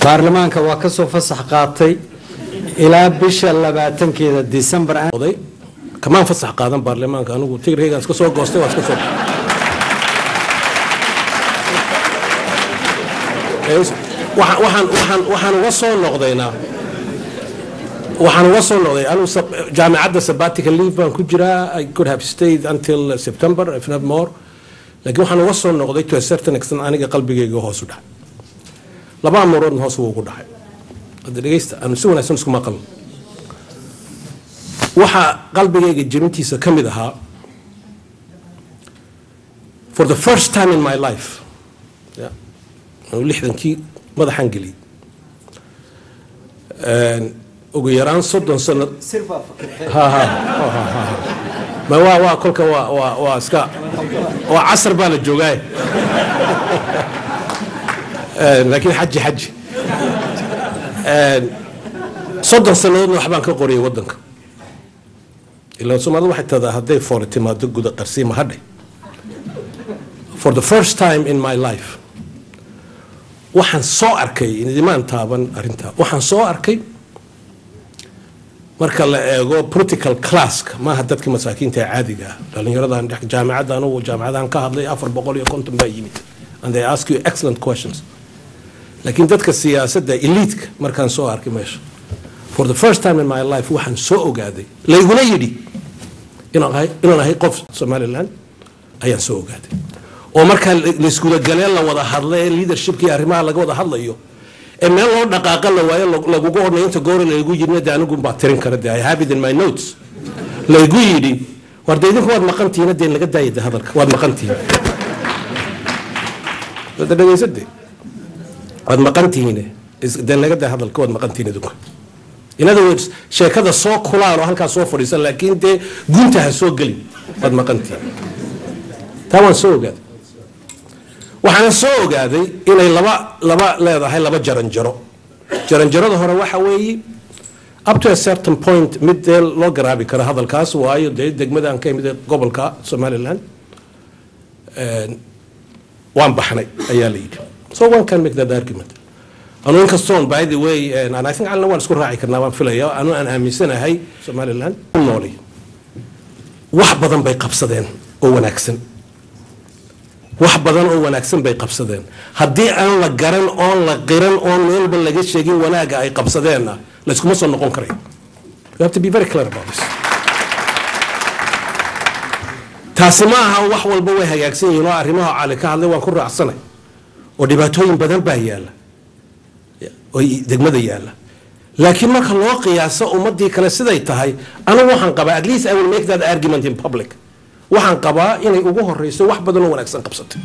Baarlamaanka waa ka soo fasax qaatay ilaa bisha 20-keeda December. Oday kamaan fasax qaadan baarlamaanka, anigu tigraygaan iska soo goostay, waa iska soo. Waxaan uga soo noqdaynaa, waxaan uga soo noqday anigu jaamicadda sabbatical leave baan ku jiraa. I could have stayed until September, if not more, laakiin waxaan uga soo noqday to a certain extent aniga qalbigayga hoos u dhacay. Laba amuuroodna hoos wuu ugu dhacay. Hadda dhegeysta, aanu si wanaagsan isku maqalno. Waxaa qalbigayga jebintiisa ka mid ahaa, for the first time in my life, yeah, anu 60-kii madaxaan geliyey, ugu yaraan 30 sano ha ha ha ha ha. Ma waa kolka waa iska waa casar baa la joogaaye, laakiin xaji 30 sannadoodna waxbaan ka qoriyay waddanka. Ilaa Soomaalida waxay tadaa hadday foole timaado guda qarsiima hadhay. For the first time in my life waxaan soo arkay, idimaan taaban arrintaa, waxaan soo arkay marka la eego political classka, maaha dadka masaakiinta ee caadiga ah, dhalinyaradan dhex jaamicadda, anugu jaamicadahan ka hadlay 450 baa yimid and they ask you excellent questions, laakiin dadka siyaasadda elite-ka markaan soo arkay meesha, for the first time in my life waxaan soo ogaaday, layguna yidhi inaan ahay qof Somaliland ayaan soo ogaaday, oo markaa laisgudagalee, la wada hadla ee leadershipkii arrimaha laga wada hadlayo ee meel loo dhaqaaqa la waayo, lagugu odhanay inta goora laygu yidhina de anigu baa tirin kara de, I have it in my notes, laygu yidhi: "War de idinku waad maqantihiin, dee laga daaya de hadalka, waad maqantihiin." Wada dhegaysade, "Waad maqantihiin, dee laga daaya hadalka, waad maqantihiin idinku." In other words, sheekada soo kulaan oo halkaas soo fadhiisan, laakiin dee gunta ha soo gelin, waad maqantihiin. Taa waan soo ogaaday. Waxaana soo ogaaday inay laba leedahay, laba jaranjaro. Jaranjarada hore waxa weeye up to a certain point mid dee loo garaabi karo hadalkaas, waayo dee degmada aan ka imid ee gobolka Somaliland waan baxnay ayaa la yidhi, so one can make that argument. Anu inkastoon, by the way, and I think alna waan isku raaci karnaa waan filaya, anu aan aaminsanahay Somaliland u nooli wax badan bay qabsadeen oo wanaagsan, wax badan oo wanaagsan bay qabsadeen. Haddii aan la garan oon la qiran oon meelba laga sheegin wanaagga ay qabsadeenna, layskuma soo noqon karayo. You have to be very clear about this. Taasi ma aha wax walba way hagaagsan yihiin oo arrimaha Cali ka hadlay waan ku raacsanay, oo dhibaatooyin badan baa yaalla oo degmada yaalla, laakiin marka loo qiyaaso ummadii kale siday tahay, anigu waxaan qabaa, at least I will make that argument in public, waxaan qabaa inay ugu horeyso wax badan oo wanaagsan qabsatay,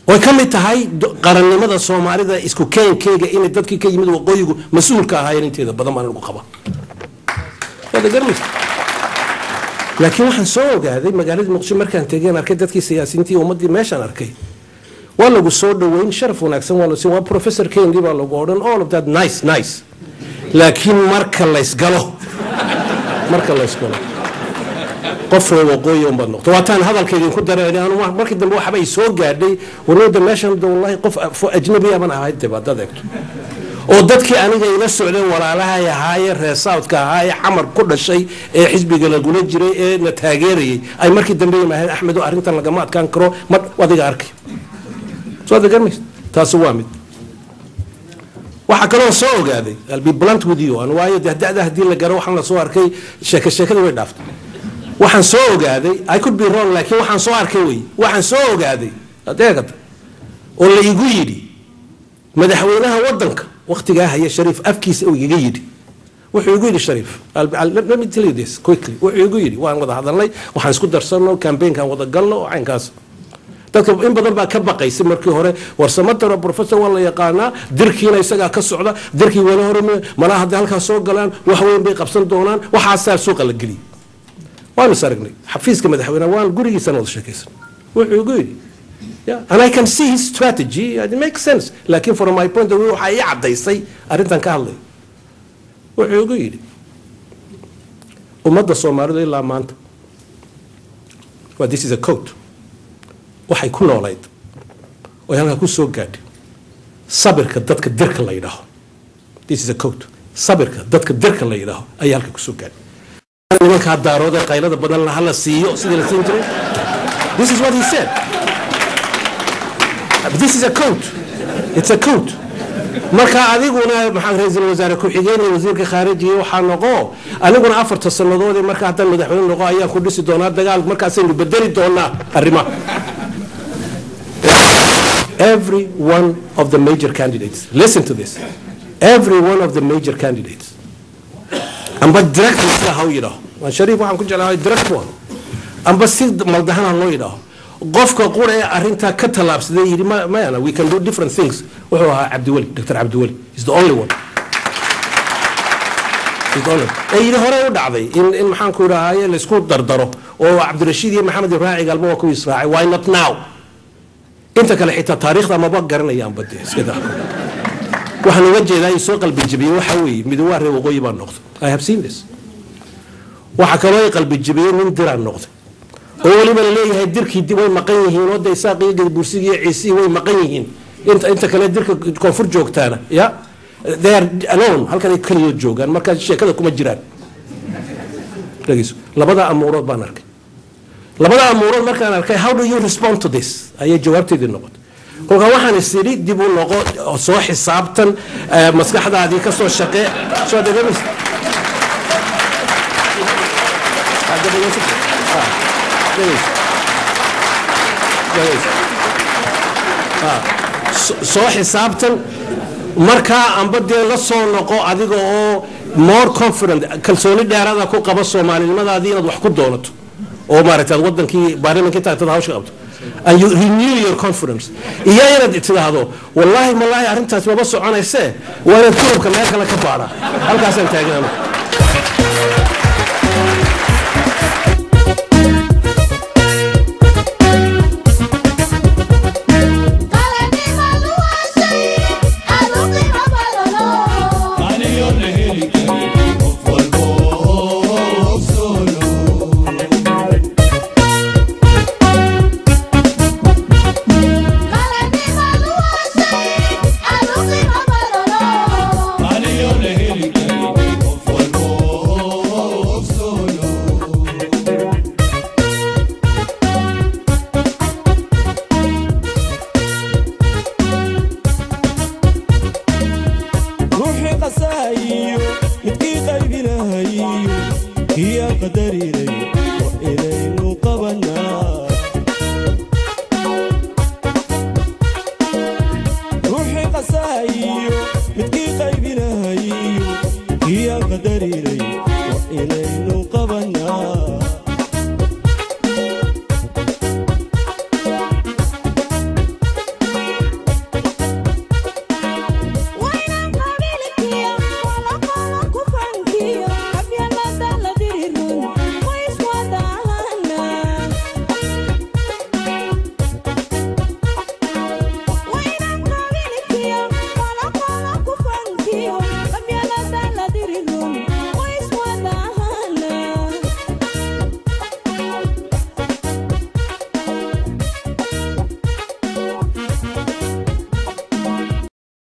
oy ka mid tahay qarannimada Soomaalida isku keenkeyga, inay dadkii ka yimid waqooyigu mas-uulka ahaayeen inteeda badan baan anigu qabaa. Waad garanaysa. Laakiin waxaan soo ogaaday magaalada Muqdisho markaan tegeen, arkay dadkii siyaasiyiintii, ummaddii meeshaan arkay, waa lagu soo dhaweyn, sharaf wanaagsan waa la siin, waa professor Kendi baa lagu odhan, all of that, nice nice, laakiin marka laysgalo qof reer waqooyi unbaad noqto. Waataan hadalka idinku dareen. Anu markii dambe waxba ay soo gaadhay warnooda meeshan de, wallahi qof ajnabi baan ahayd de haddaad eegto, oo dadkii aniga ila socdeen, walaalahay ahaaye, reer Southka ahaaye, Xamar ku dhashay ee xisbiga lagula jiray ee na taageerayay, ay markii dambe yimaaheen: "Axmed, oo arrintan lagama adkaan karo, ma adiga arkay?" Soo aad garmaysa. Taasi waa mid. Waxaa kaloo soo ogaaday, I'll be blunt with you, an waayo dee da'da haddii la garo waxaan la soo arkay, sheeke sheekada way dhaaftay. Waxaan soo ogaaday, I could be wrong, laakiin waxaan soo arkay wey, waxaan soo ogaaday adeegata oo la igu yidhi, madaxweynaha wadanka wakhtigaa haya Shariif afkiisa uu igaga yidhi. Wuxuu igu yidhi Shariif, let me tell you this quickly, wuxuu igu yidhi, waan wada hadalnay, waxaan isku darsanno campaignkaan wada galno oo caynkaas. Dadka in badan baa ka baqaysay markii hore, warsamadaro professor waa la yaqaanaa, dirkiina isagaa ka socda, dirkii wala hore malaha hadday halkaas soo galaan wax weyn bay qabsan doonaan. Waxaasaa suuqa la geliyey. Waanu is aragnay xafiiska madaxweyneha, waan gurigiisana wada sheekaysan. Wuxuu igu yidhi, yeah, and I can see his strategy and it makes sense, laakiin from my point of view waxaa ii caddaysay arrintan ka hadlay. Wuxuu igu yidhi: "Ummadda Soomaalidu ilaa maanta," waa this is a quote, "waxay ku noolayd oy halkaa ku soo gaadhay Sabirka dadka dirka la yidhaaho, this is a quote, sabirka dadka dirka la yidhaaho ayaa halka kusoo gaadhay. Nimankaa Daarood ee qaylada badan laha la siiyo sidii la siin jiray. This is what he said. This is a quote, it's a quote. Marka adiguna maxaa ra-iisul wasaare ku-xigeen iyo wasiirka khaarijiga waxaa noqo, aniguna 4ta sannadood ee marka haddaan madaxweyne noqo ayaan ku dhisi doonaa dagaal, markaasaynu bedeli doonaa arrimaha. Every one of the major candidates, listen to this, every one of the major candidates, amba directly sida ha u yidhaaho, waan Shariif waxaan ku jeclahay direct one, amba si maldahan ha loo yidhaaho, qofka qura ee arrintaa ka tallaabsaday yidhi mayana, we can do different things, wuxuu ahaa Cabdiweli, Dr. Cabdiweli is the only one, is the only one ee yidhi hore u dhacday in maxaan ku idhahaaye laysku dardaro oo Cabdirashiid iyo Maxamed Ibrahim Cigaalba waa kuwii israacay. Why not now? Inta kale xitaa taariikhda maba garanayaanba dee iska daa. Waxaan uga jeedaa in soo qalbi jebiyey waxa weeye mid waa reer waqooyi baa noqday. I have seen this. Waxaa kaloo ay qalbi jebiyey nin diraan noqday oo weliba la leeyahay dirkii dib way maqan yihiin oo de Isaaq iyo Gadabuursiga iyo Ciisihii way maqan yihiin, inta kale dirka koonfur joogtaana ya they are alone, halkan ay keligood joogaan, marka sheekada kuma jiraan. Dhegeyso, labada amuurood baan arkay. Labada amuurood markaan arkay, how do you respond to this ayay jawaabteedii noqotay. Kolkaa waxaan is idhi dib u noqo oo soo xisaabtan, maskaxdaadii ka soo shaqee, soo dhegamaysa. Hadda dhegeyso. Dhegeyso. Dhegeyso. Soo xisaabtan markaa, amba dee la soo noqo adiga oo more confident, kalsooni dheeraada ku qaba soomaalinimadaadii inaad wax ku doonato oo maaragtay aad wadankii baarlamaanka inta hawsha qabto and you renew your confidence, iyo inaad tidhaahdo wallaahi wallaahi arrintaas maba soconaysee, waa inaad kurubka meel kale ka baadhaa. Halkaasaan taagan anigu. Qaranimadu waa shay aad u qiimo badano. Aniyo la heli karin qof walbo ogsoono. Qaranimadu waa shay aad u qiimo badano. Aniyo la heli karin qof walbo ogsoono. Ruuxii qasahayiyo midkii qaybinahayiyo kii aan qadarinay waa inaynu qabannaa. Ruuxii qasahayiyo midkii qaybinahayiyo kii aan qadarinay waa inaynu